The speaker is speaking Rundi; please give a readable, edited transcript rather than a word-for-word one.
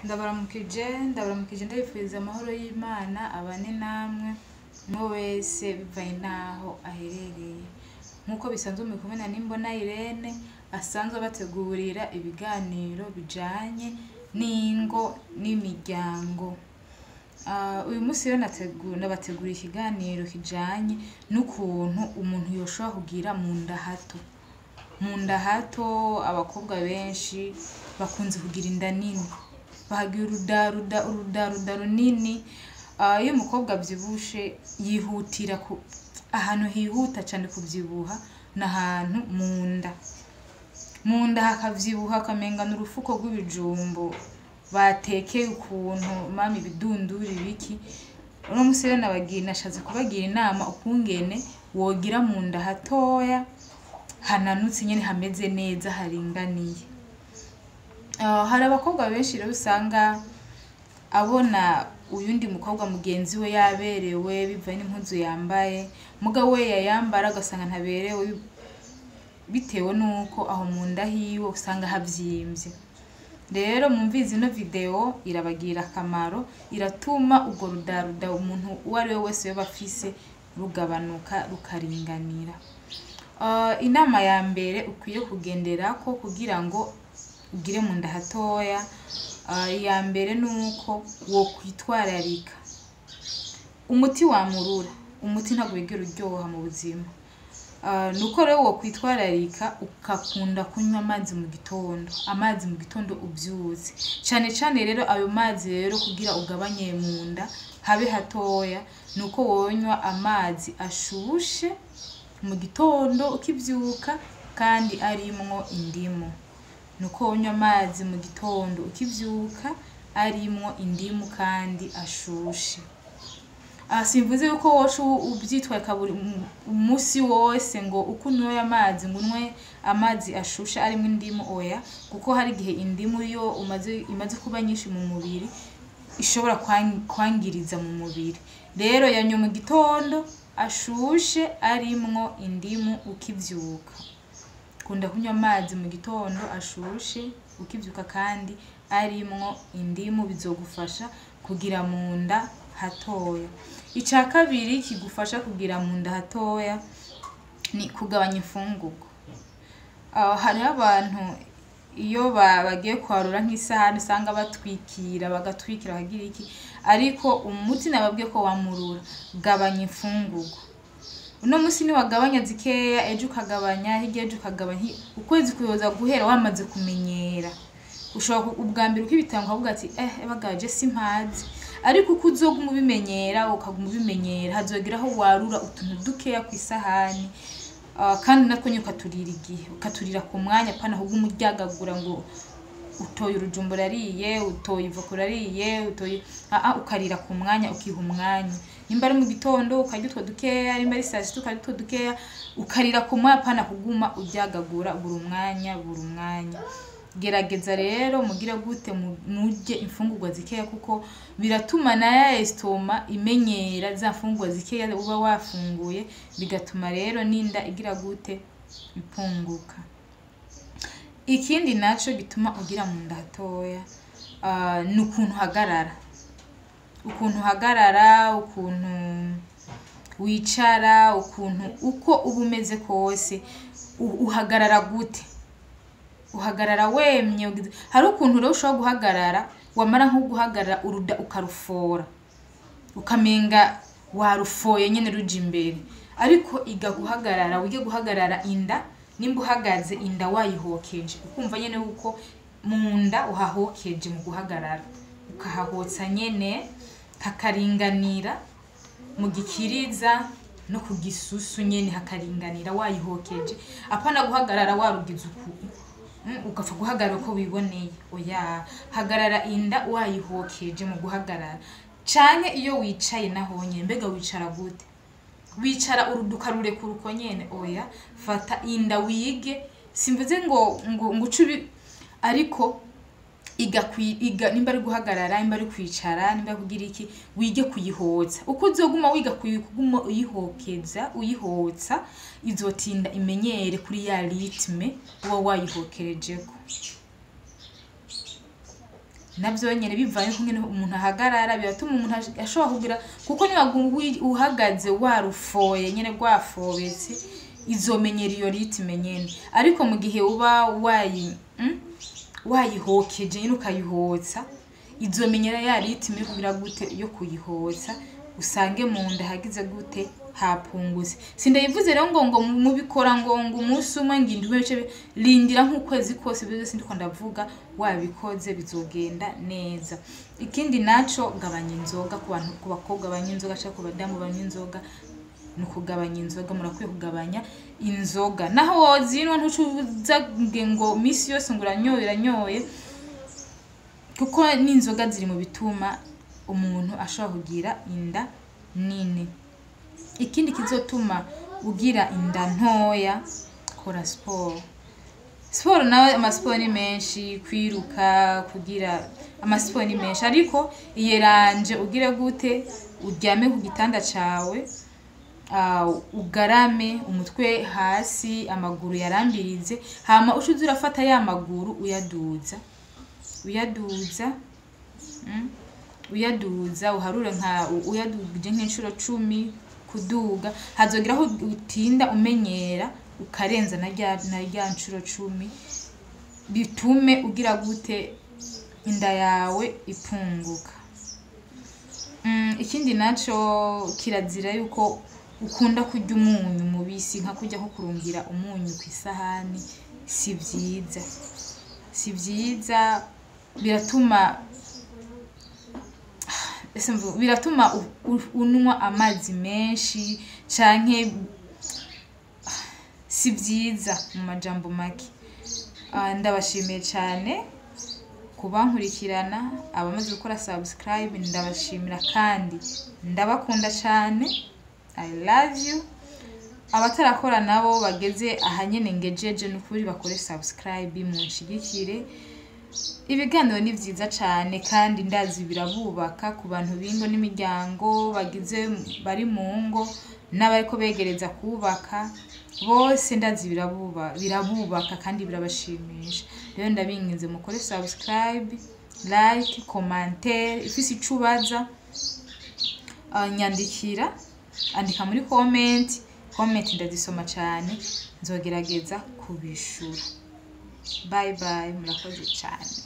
Ndabaramukije, ndabaramukije, ndabifuriza amahoro y'Imana abane namwe, umwe wese bivanye n'aho aherereye. Nk'uko bisanzwe muri kumwe na Nimbona Irene asanzwe abategurira ibiganiro bijanye n'ingo n'imiryango. Uyu munsi rero nabateguriye ikiganiro kijanye n'ukuntu umuntu yoshobora kugira mu nda hato. Mu nda hato, abakobwa benshi bakunze kugira inda nini, bakagira urudaruda, urudaruda runini. Iyo umukobwa avyibushe yihutira ku ahantu hihuta cane kuvyibuha n'ahantu mu nda. Mu nda hakavyibuha ukamenga n'urufuko rw'ibijumbu batekeye ukuntu mama ibidunduri biki. Uno musi rero nashatse kubagira inama ukungene wogira mu nda hatoya, hananutse nyene, hameze neza, haringaniye. Hari abakobwa benshi rero usanga abona uyundi mukobwa mugenzi we yaberewe bivanye n'impuzu yambaye, mugabo we yayambara ugasanga ntaberewe bitewe nuko aho mu nda hiwe usanga havyimvye. Rero mwumvirize ino video, irabagirira akamaro, iratuma urwo rudaruda umuntu uwo ari we wese yoba afise rugabanuka, rukaringanira. Inama ya mbere ukwiye kugenderako kugira ngo ugire mu nda hatoya, iya mbere nuko wokwitwararika. Umuti wamurura, umuti ntabwo wigera uryoha mu buzima. Nuko rero wokwitwararika ukakunda kunywa amazi mu gitondo, amazi mu gitondo uvyutse. Cane cane rero ayo mazi rero kugira ugabanye mu nda habe hatoya, nuko wonywa amazi ashushe mu gitondo ukivyuka kandi arimwo indimu. Nuko wonywa amazi mu gitondo ukivyuka arimwo indimu kandi ashushe. Simvuze yuko woca uvyitwararika buri umusi wose ngo uko unyoye amazi ngo unywe amazi ashushe arimwo indimu, oya, kuko hari igihe indimu iyo imaze kuba nyinshi mu mubiri ishobora kwangiriza mu mubiri. Rero yanywe mu gitondo ashushe arimwo indimu ukivyuka. Kunda kunywa amazi mu gitondo ashushe ukivyuka kandi arimwo indimu, bizogufasha kugira mu nda hatoya. Ica kabiri kigufasha kugira mu nda hatoya ni kugabanya imfungurwa. Hariho abantu iyo bagiye kwarura nk'isahani usanga batwikira, bagatwikira, bakagira iki, ariko umuti nababwiye ko wamurura, gabanya imfungurwa. Uno musi niwagabanya zikeya, ejo ukagabanya, hirya ejo ukagabanya, ukwezi kuyoza guhera wamaze kumenyera. Ushobora ubwa mbere ukibitanga ukavuga ati bagaje simpazi, ariko uko uzoguma ubimenyera, ukaguma ubimenyera, hazogera aho warura utuntu dukeya kw'isahani, kandi natwo nyene ukaturira igihe, ukaturira ku mwanya, apana kuguma uryagagura ngo utoye urujumbu urariye, utoye ivoka urariye, utoye, ukarira ku mwanya, ukiha umwanya. Nimba ari mu gitondo ukarya utwo dukeya, nimba ari saa sita ukarya utwo dukeya, ukarira ku mwanya, apana kuguma uryagagura buri mwanya buri mwanya. Gerageza rero mugire gute murye imfungurwa zikeya, kuko biratuma na ya estoma imenyera za mfungurwa zikeya uba wafunguye, bigatuma rero n'inda igira gute ipunguka. Ikindi naco gituma ugira mu nda hatoya, ni ukuntu uhagarara, ukuntu uhagarara, ukuntu wicara, ukuntu uko uba umeze kose, uhagarara gute, uhagarara wemye. Hari ukuntu rero ushobora guhagarara, wamara nko guhagarara uruda ukarufora, ukamenga warufoye nyene ruja imbere. Ariko iga guhagarara, wige guhagarara inda, nimba uhagaze inda wayihokeje, ukumva nyene uko mu nda uhahokeje mu guhagarara, ukahahotsa nyene hakaringanira mu gikiriza no ku gisusu nyene hakaringanira wayihokeje, apana guhagarara warugize uku, ugapfa guhagarara uko wiboneye, oya, hagarara inda wayihokeje mu guhagarara. Canke iyo wicaye naho nyene, mbega wicara gute? Wicara uruduka rurekura uko nyene? Oya, fata inda wige, simvuze ngo uce, ariko iga nimba ari guhagarara, nimba ari kwicara, nimba ari kugira iki, wige kuyihoza. Uko uzoguma wiga kuguma uyihokeza, uyihotsa, izotinda imenyere kuri ya rythme uba wayihokerejeko. Navyo nyene bivanye kungene umuntu ahagarara, biratuma umuntu ashobora kugira, kuko niba uhagaze warufoye nyene rwafobetse, izomenyera iyo rythme nyene. Ariko mu gihe uba wayihokeje nyene ukayihotsa, izomenyera ya rythme yo kugira gute, yo kuyihotsa, usange mu nda hagize gute, hapungutse. Sindayivuze rero ngo mubikora ngo umunsi umwe, ngo indwi bice, rindira nk'ukwezi kose, ibyo byose ndiko ndavuga wabikoze bizogenda neza. Ikindi naco, gabanya inzoga ku bantu, ku bakobwa banywa inzoga canke ku badamu banywa inzoga, ni ukugabanya inzoga. Murakwiye kugabanya inzoga, naho wozinywa ntucuza ngo misi yose ngo uranyoye uranyoye, kuko n'inzoga ziri mu bituma umuntu ashobora kugira inda nini. Ikindi kizotuma ugira inda ntoya, kora siporo. Siporo nawe, amasiporo ni menshi, kwiruka, kugira amasiporo ni menshi, ariko iyeranje ugire gute, uryame ku gitanda cawe, ugarame umutwe hasi, amaguru yarambirize, hama uce uza urafata ya maguru uyaduza, uyaduza, uyaduza, uharure nka uyadugije nk'inshuro 10 kuduga, hazogira aho utinda umenyera ukarenza na rya nshuro 10, bitume ugira gute, inda yawe ipunguka. Ikindi naco, kirazira yuko ukunda kurya umunyu mubisi, nka kurya ko kurungira umunyu kw'isahani, si vyiza, si vyiza, biratuma ese biratuma unwa amazi menshi canke si vyiza mu majambo make. Ndabashimiye cane kubankurikirana, abamaze gukora subscribe ndabashimira kandi ndabakunda cane, I love you. Abatarakora nabo bageze ahanyene ngejeje, nukuri bakore subscribe munshigikire. Ibiganiro ni vyiza cane kandi ndazi birabubaka ku bantu b'ingo n'imiryango, bagize bari mu ngo n'abariko begereza kubaka bose, ndazi birabubaka kandi birabashimisha. Rero ndabinginze mukore subscribe, like, commentaire, ifise ico ubaza, nyandikira, andika muri comment, comment ndazisoma cane, nzogerageza kubishura. Bye bye, murakoze cane.